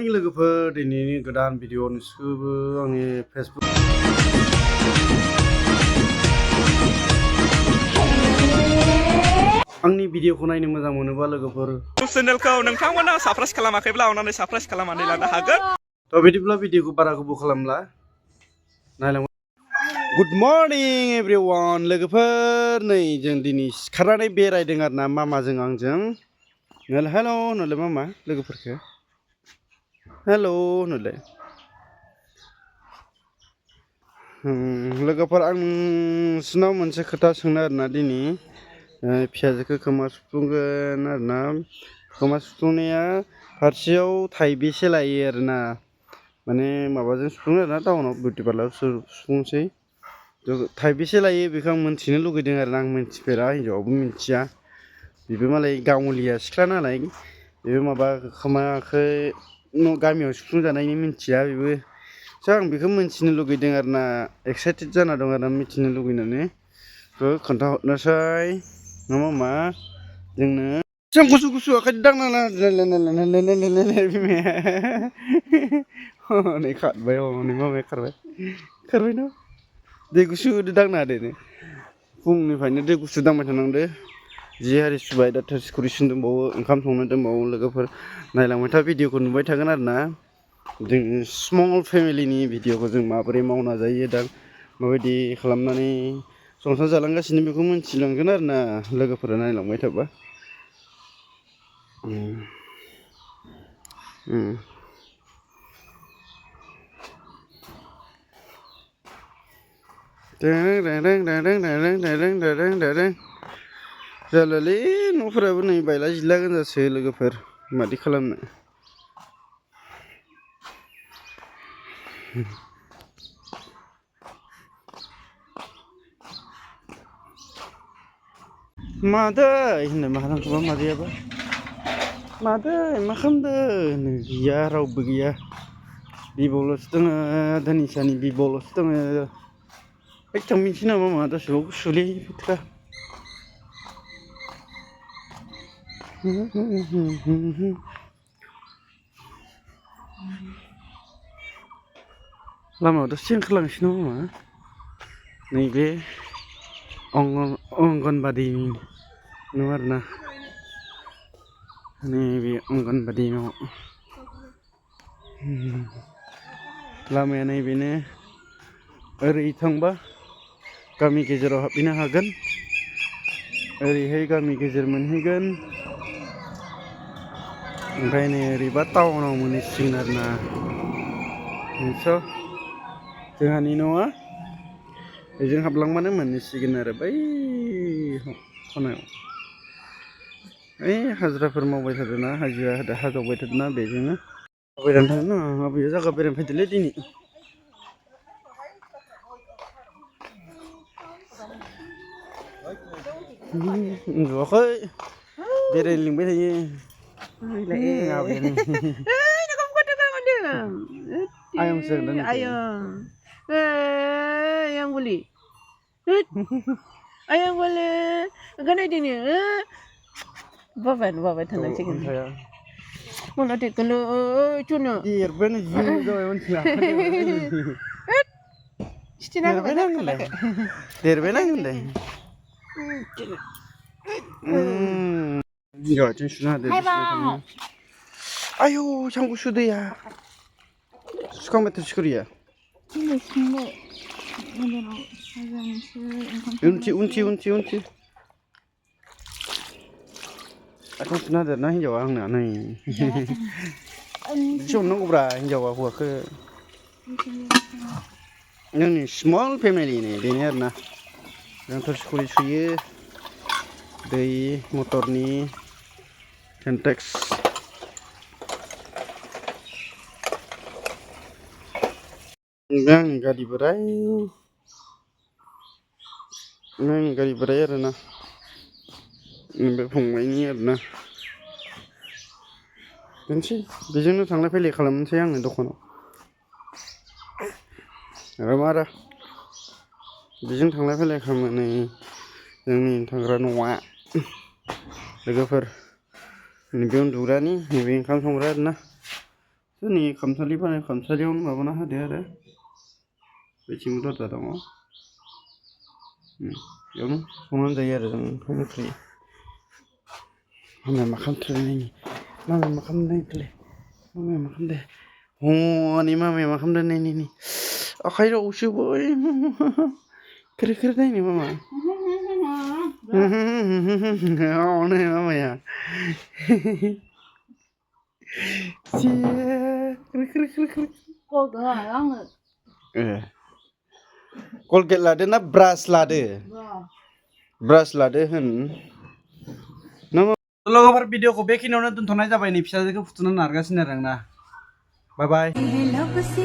morning लोगोफोर दिनैनि गोदान भिडिअ नुसोबो आंनि फेसबुक आंनि भिडिअखौ नायनो मोजां मोनोबा लोगोफोर चेनेलखौ नोंथांमोना साबस्क्राइब खालामाखैब्ला अन्नानै साबस्क्राइब खालामनानै लानो हागोन थ' बिदिब्ला भिडिअखौ बारा गोबाव खालामला नायलां गुड मर्निं एभ्रिवान लोगोफोर नै जों दिनै सिखारनानै बेरायदों आरोना मामाजों आंजों हेल' होनोलाय मामा लोगोफोरखौ हेल' होनोलाय लोगोफोर आं नोंसिनाव मोनसे खोथा सोंनो आरोना दिनै फिसाजोखौ खोमा सुफ्लुंगोन आरोना खोमा सुफ्लुंनाया फारसेयाव थाइबेसे लायो आरोना माने माबाजों सुफ्लुङो आरोना टाउनाव बिउटि पार्लाराव सुफ्लुंसै थाइबेसे लायो बेखौ आं मिन्थिनो लुगैदों आरोना आं मिन्थिफेरा हिन्जावाबो मिन्थिया बेबो मालाय गाङलिया सिख्ला नालाय बेबो माबा खोमाखौ गामियाव सुफ्लुंजानायनि मिन्थिया बेबो स' आं बेखौ मिन्थिनो लुगैदों आरोना एक्साइटेड जाना दं आरोना मिन्थिनो लुगैनानै खोन्थाहरनोसै ना मामा जोंनो जों गुसु गुसु आखाइ दांना नै खारबाय नै मामाया खारबाय न' दै गुसु दांना होदो फुंनिफ्रायनो दै गुसु दांबाय थानांदो जि हारि सुबाय दा थोरसि खुरै सुनो दंबावो ओंखाम संनो दंबावो लोगोफोर नायलांबाय था भिडिअखौ नुबाय थागोन आरोना जों स्मल फेमिलिनि भिडिअखौ जों माबोरै मावना जायो दा माबायदि खालामनानै संसार जालांगासिनो बेखौ मिन्थिलांगोन आरोना लोगोफोरा नायलांबाय थाबा जालालै न'फोराबो नै बायला जिला गोजासो लोगोफोर मादि खालामनो मादै होनो मा खालामखोबा मादैयाबा मादै मा खालामदों गैया रावबो गैया बिब'ल'सो दङ धनिसानि बिब'ल'सो दङ ओइ थांफिनसै नामा मामा दसेबाव गुसुलै बोथोरा लामायाव दसे ओंखारलांसै नामा मामा नैबे अंगनबादिनि न' आरोना नैबे अंगनबादि न' लामाया नैबेनो ओरै थांबा गामि गेजेराव हाबहैनो हागोन ओरैहाय गामि गेजेर मोनहैगोन ओमफ्राय नै ओरैबा टाउनाव मोनहैसिगोन आरोना जोंहानि न'आ बेजों हाबलांबानो मोनहैसिगोन आरो बै खनायाव ओइ हाजिराफोर मावबाय थादोंना हाजिरा हाजावबाय थादोंना बेजोंनो बेरायनो थांनो माबेयाव जायगा बेरायनो फैदोंलै दिनै उन्दुवाखै बेरायनो लिंबाय थायो आयंसो ayang boleh kan ada ni bawa tanah cik mana dek kalau cuna irben jiu jauh ontilah Cina derbenang deh enggak cuma sudah ada ayo sanggup sudah ya suka betul sekali ya unci aku sudah ada nah hinjawa ang nih cuma nunggu berapa hinjawa gua ke ini small family nih ini arna yang terus kulit suye dari motor nih Kentex Nang gadi berai arna ini fungainya arna dan sih biasanya tanggal pilih kalau saya yang itu kono marah biasanya tanggal pilih kamu nih yang tanggal noa लोगोफोर नैबे उन्दुग्रानि नैबे ओंखाम संग्रा आरोना นี่คำสลีพันคำสลีมันมาบนะฮะเดี๋ยวเด้อไปชิมรสอะไรมั้งเดี๋ยวนู้นมันจะเยอะเลยต้องไม่ฟรีมันมาคำทะเลนี่มันมาคำได้ทะเลมันมาคำได้โอ้นี่มันมาคำได้นี่เอาใครเราชื่อบ่อยคือได้นี่มาเอาเนี่ยมาอย่าเสียคือ cô đỡ lắm rồi Colgate lah dia nak brush lah dia. Brush lah dia hen. Nama Tolo kabar video ko bekinawna dont'नाय जाबाय नै फिसाजोखौ फुथुना नारगासिनो आरो आंना. Bye bye. love से